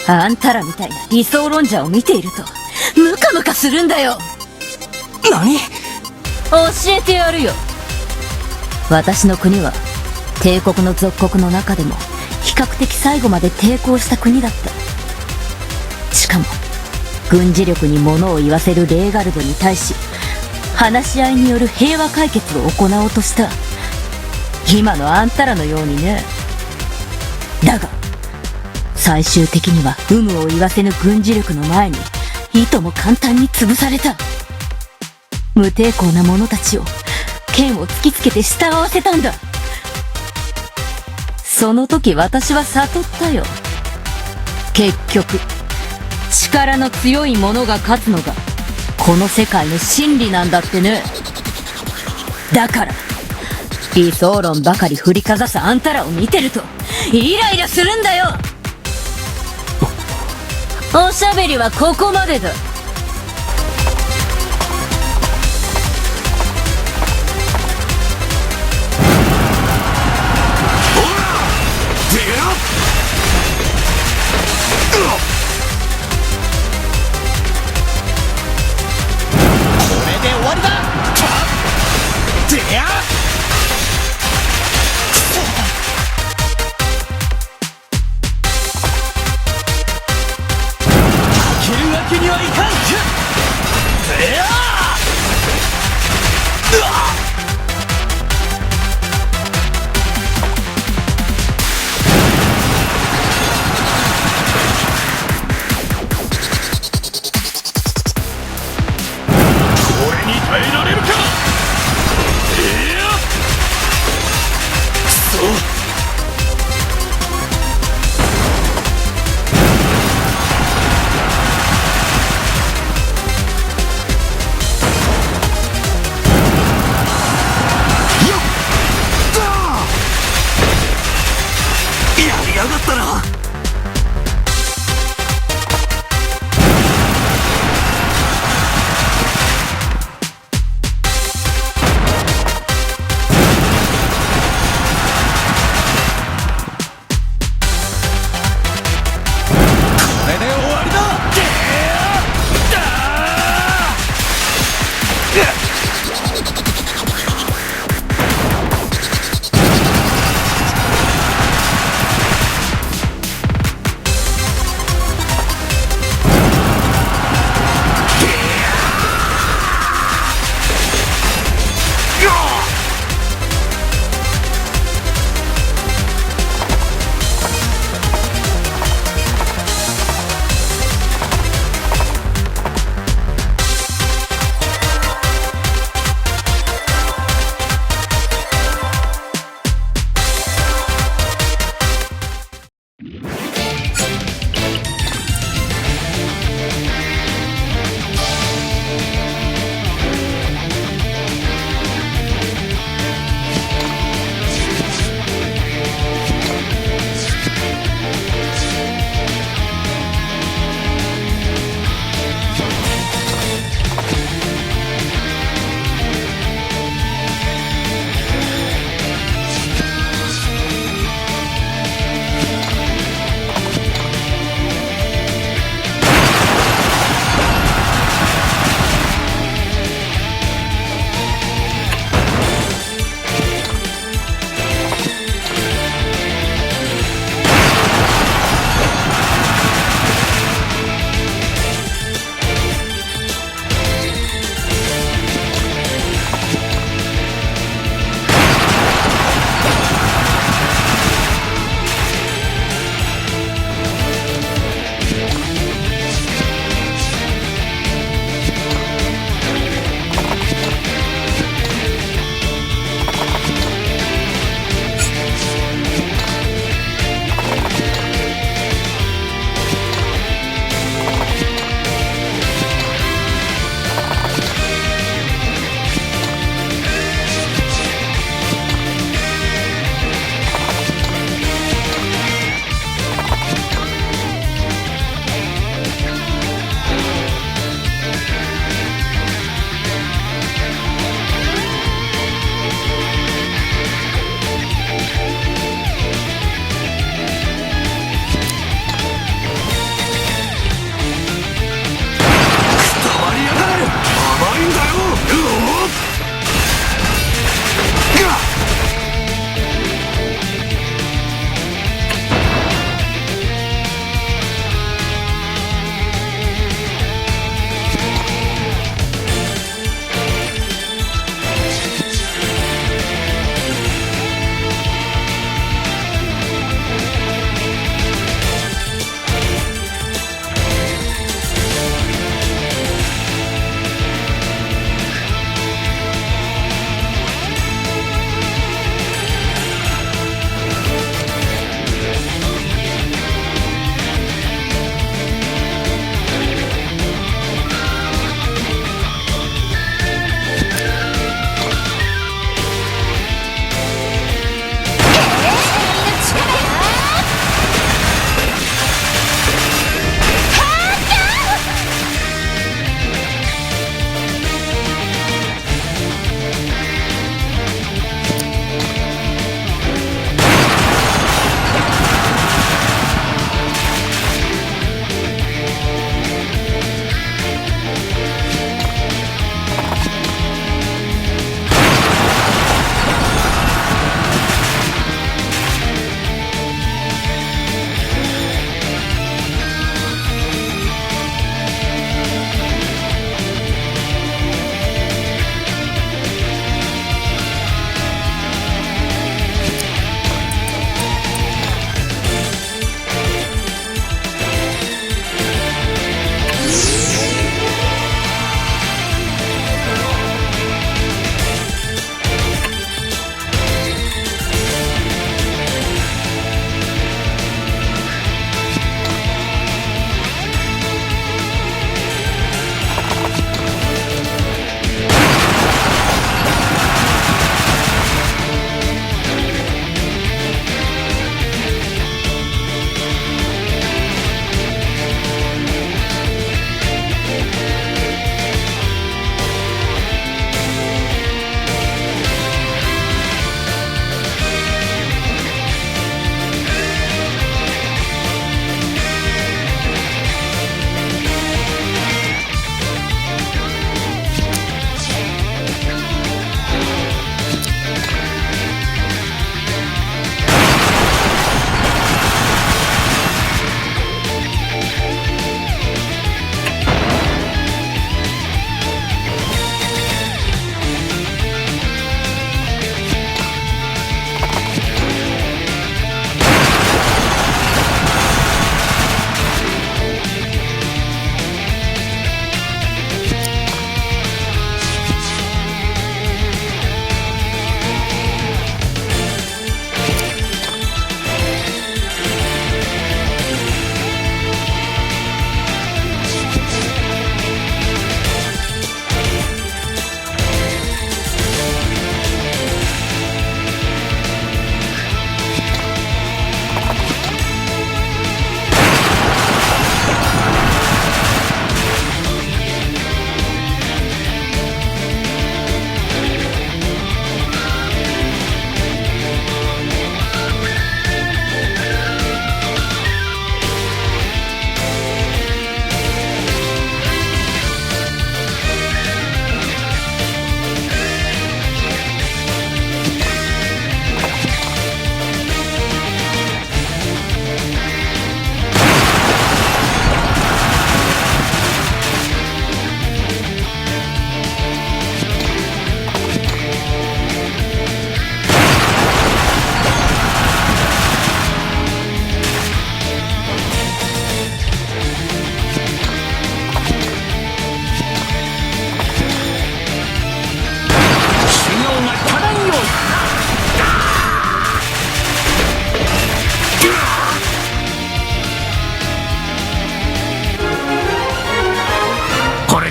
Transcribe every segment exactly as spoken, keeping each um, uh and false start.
あんたらみたいな理想論者を見ていると、ムカムカするんだよ。何？教えてやるよ。私の国は、帝国の属国の中でも、比較的最後まで抵抗した国だった。しかも、軍事力に物を言わせるレーガルドに対し、話し合いによる平和解決を行おうとした。今のあんたらのようにね。だが、最終的には有無を言わせぬ軍事力の前に、いとも簡単に潰された。無抵抗な者たちを、剣を突きつけて従わせたんだ。その時私は悟ったよ。結局、力の強い者が勝つのが、この世界の真理なんだってね。だから、理想論ばかり振りかざすあんたらを見てると、イライラするんだよ。おしゃべりはここまでだ。ほら！出ろ！これで終わりだ！出や！負けるわけにはいかん！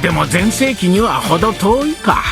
でも全盛期には程遠いか。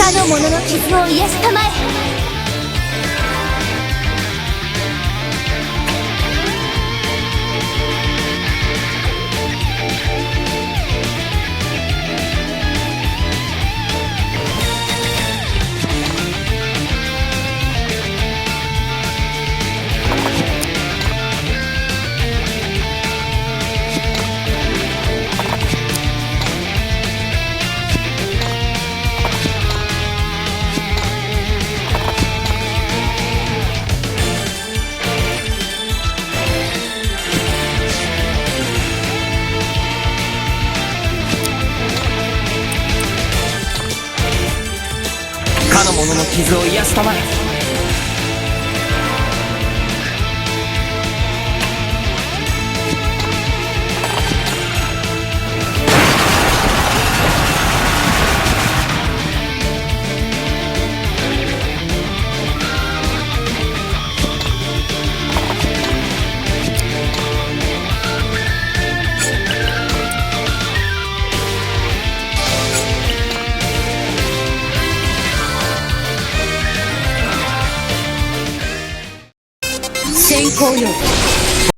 かの者の傷を癒したまえ。 かの者の傷を癒したまえ。